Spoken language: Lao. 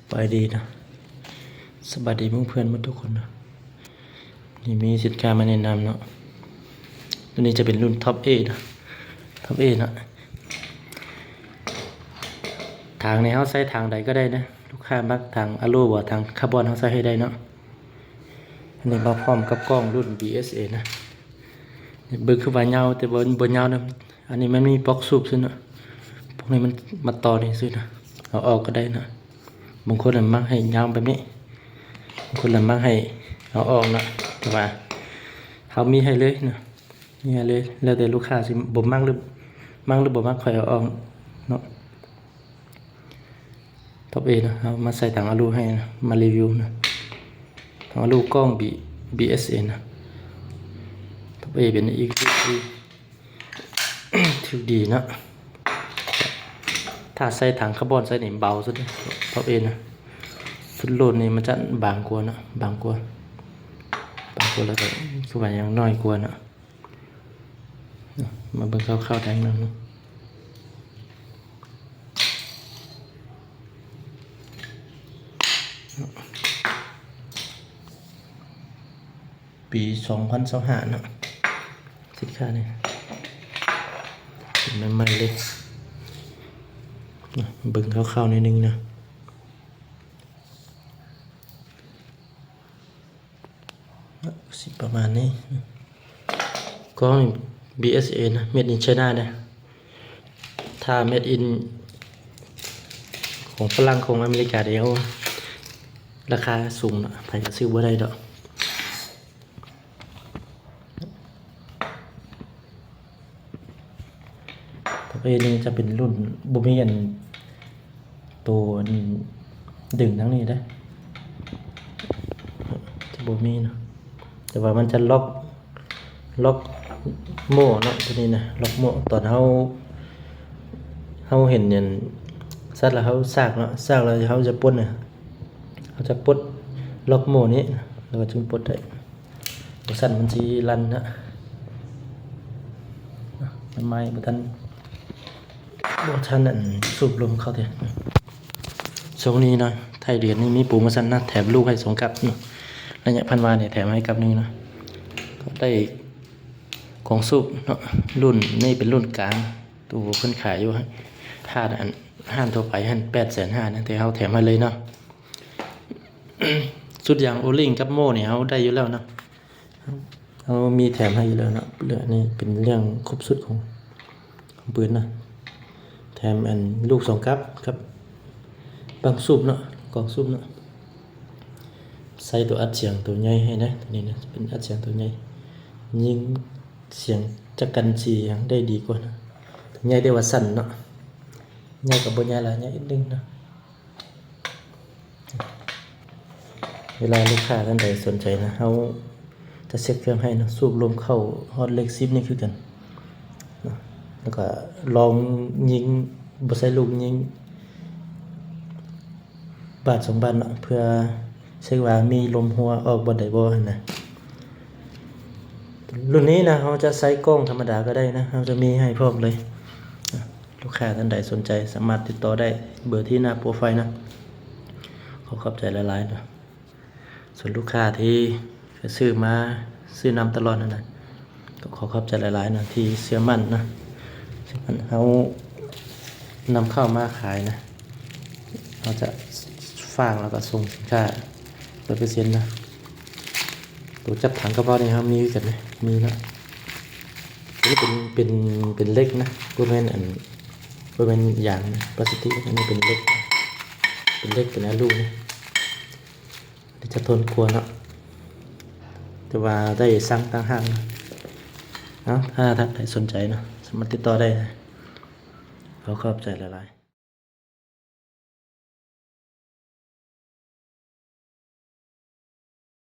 ສະບາຍດີເນາະ ສະບາຍດີເພື່ອນໆໝົດທຸກຄົນເນາະ. ນີ້ມີສິນຄ້າມາແນະນຳເນາະ. ໂຕນີ້ຈະເປັນລຸ້ນທັອບເອເນາະ ທັອບເອເນາະ. ຖັງນີ້ເຮົາໃຊ້ຖັງໃດກໍໄດ້ເນາະ ລູກຄ້າມັກຖັງອາໂລບໍ່ ຖັງຄາບອນ ເຮົາໃຊ້ໃຫ້ໄດ້ເນາະ. ອັນນີ້ມາພ້ອມກັບກ້ອງລຸ້ນບີເອສເອນະ. ເບິ່ງຄືວ່າຍາວ ແຕ່ບໍ່ ບໍ່ຍາວນະ. ອັນນີ້ມັນມີປອກສູບຊື່ເນາະ ພວກນີ້ມັນມາຕໍ່ນີ້ຊື່ນະ. ເອົາອອກກໍໄດ້ນະ ບາງຄົນລະມັກໃຫ້ຍາວແບບນີ້ ບາງຄົນລະມັກໃຫ້ເອົາອອກນະ. ແຕ່ວ່າເຮົາມີໃຫ້ເລີຍນະ ມີໃຫ້ເລີຍ ແລ້ວແຕ່ລູກຄ້າຊິບໍ່ມັກ ຫຼື ມັກ ຫຼື ບໍ່ມັກ ຄ່ອຍເອົາອອກເນາະ. ທັອບເອນະ ເຮົາມາໃສ່ຖັງອາລູໃຫ້ນະ ມາຣີວິວນະ. ຖັງອາລູກ້ອງບີ ບີເອສເອນະ. ທັອບເອເປັນອີກທີ່ຖືກດີນະ. ຖ້າໃສ່ຖັງຄາບອນໃສ່ນີ້ເບົາສຸດເດ້ ທັອບເອນະ. ຊຸດໂຫຼດນີ້ມັນຈະບາງກວ່ານະ ບາງກວ່າ ບາງກວ່າ ແລ້ວກໍຄືວ່າຍັງນ້ອຍກວ່ານະ. ມາເບິ່ງຄ່າວໆແທ່ງໜຶ່ງເນາະ. ປີສອງພັນຊາວຫ້າເນາະ ສິນຄ້ານີ້ເປັນໃໝ່ໆເລີຍ. ເບິ່ງຄ່າວໆໜ້ອຍໜຶ່ງເນາະ. ຊິປະມານນີ້. ກ້ອງນີ້ບີເອສເອນະ ເມດອິນໄຊນາເດ້. ຖ້າເມດອິນຂອງຝຣັ່ງ ຂອງອາເມລິກາເດ ໂອ້ ລາຄາສູງເນາະ ໃຜກໍຊື້ບໍ່ໄດ້ດອກ. ປະເພດນີ້ຈະເປັນລຸ້ນ ບໍ່ມີອັນ ໂຕອັນດຶງທາງນີ້ເດ້ ຈະບໍ່ມີເນາະ. ແຕ່ວ່າມັນຈະລັອກ ລັອກໂມ່ເນາະ ໂຕນີ້ນະ ລັອກໂມ່. ຕອນເຮົາ ເຮົາເຫັນອັນ ສັດແລ້ວເຮົາຊາກເນາະ ຊາກແລ້ວເຮົາຈະປົດນະ ເຮົາຈະປົດລັອກໂມ່ນີ້ ແລ້ວກໍຈຶ່ງປົດໄດ້. ບໍ່ຊັ້ນມັນຊິລັນນະ ໄມ້ບໍ່ທັນ ບໍ່ທັນອັນ ສູບລົມເຂົ້າເທື່ອ. ຊ່ວງນີ້ເນາະ ທ້າຍເດືອນນີ້ມີໂປຣໂມຊັນນະ ແຖມລູກໃຫ້ສອງກັບເນາະ. ໄລຍະຜ່ານມານີ້ແຖມໃຫ້ກັບໜຶ່ງເນາະ ກໍໄດ້ກອງສູບເນາະ. ລຸ້ນນີ້ເປັນລຸ້ນກາງ ໂຕເພິ່ນຂາຍຢູ່ຮ້ານອັນ ຮ້ານທົ່ວໄປຫັ້ນ ແປດແສນຫ້ານະ ແຕ່ເຮົາແຖມໃຫ້ເລີຍເນາະ. ຊຸດຢາງໂອລິງກັບໂມ່ນີ້ເຮົາໄດ້ຢູ່ແລ້ວເນາະ ເຮົາມີແຖມໃຫ້ຢູ່ແລ້ວເນາະ. ເລື່ອງນີ້ເປັນເລື່ອງຄົບຊຸດຂອງ ຂອງປືນນະ ແຖມອັນລູກສອງກັບກັບບັ້ງສູບເນາະ ກອງສູບເນາະ. ໃສ່ໂຕອັດສຽງໂຕໃຫຍ່ໃຫ້ນະ ໂຕນີ້ນະ ເປັນອັດສຽງໂຕໃຫຍ່ ຍິງສຽງຈັກກັນສີຫຍັງໄດ້ດີກວ່ານະ. ໃຫຍ່ແຕ່ວ່າສັ້ນເນາະ ໃຫຍ່ກໍບໍ່ໃຫຍ່ຫຼາຍ ໃຫຍ່ນິດໜຶ່ງເນາະ. ເວລາລູກຄ້າທ່ານໃດສົນໃຈນະ ເຮົາຈະເຊັກເຄື່ອງໃຫ້ເນາະ ສູບລົມເຂົ້າຮອດເລກສິບນີ້ຄືກັນເນາະ. ແລ້ວກໍລອງຍິງ ບໍ່ໃຊ້ລູກຍິງບາດສອງບາດເນາະ ເພື່ອເຊັກວ່າມີລົມຮົ່ວອອກບ່ອນໃດບໍ່ຫັ້ນນະ. ລຸ້ນນີ້ນະ ເຮົາຈະໃຊ້ກ້ອງທຳມະດາກໍໄດ້ນະ ເຮົາຈະມີໃຫ້ພ້ອມເລີຍ. ລູກຄ້າທ່ານໃດສົນໃຈສາມາດຕິດຕໍ່ໄດ້ເບີທີ່ໜ້າໂປຣໄຟນະ. ຂໍຂອບໃຈຫຼາຍໆເນາະ. ສ່ວນລູກຄ້າທີ່ເຄີຍຊື້ມາ ຊື້ນຳຕະຫຼອດຫັ້ນນະ ກໍຂໍຂອບໃຈຫຼາຍໆເນາະ ທີ່ເຊື່ອໝັ້ນເນາະ. ເຊື່ອໝັ້ນເຮົານຳເຂົ້າມາຂາຍນະ ເຮົາຈະຝາກແລ້ວກໍສົ່ງສິນຄ້າຮ້ອຍເປີເຊັນນະ. ໂຕຈັບຖັງກັບເວົ້ານີ້ເຮົາມີຄືກັນເດ້ ມີເນາະ. ອັນນີ້ເປັນ ເປັນ ເປັນເຫຼັກນະ ບໍ່ແມ່ນອັນ ບໍ່ແມ່ນຢາງນະ ພລາສຕິກ. ອັນນີ້ເປັນເຫຼັກ ເປັນເຫຼັກ ເປັນອາລູນະ ຈະທົນກວ່າເນາະ ແຕ່ວ່າໄດ້ຊັ່ງຕ່າງຫາກນະ. ເອົາ ຖ້າທ່ານໃດສົນໃຈເນາະ ສາມາດຕິດຕໍ່ໄດ້ນະ. ຂໍຂອບໃຈຫຼາຍໆ.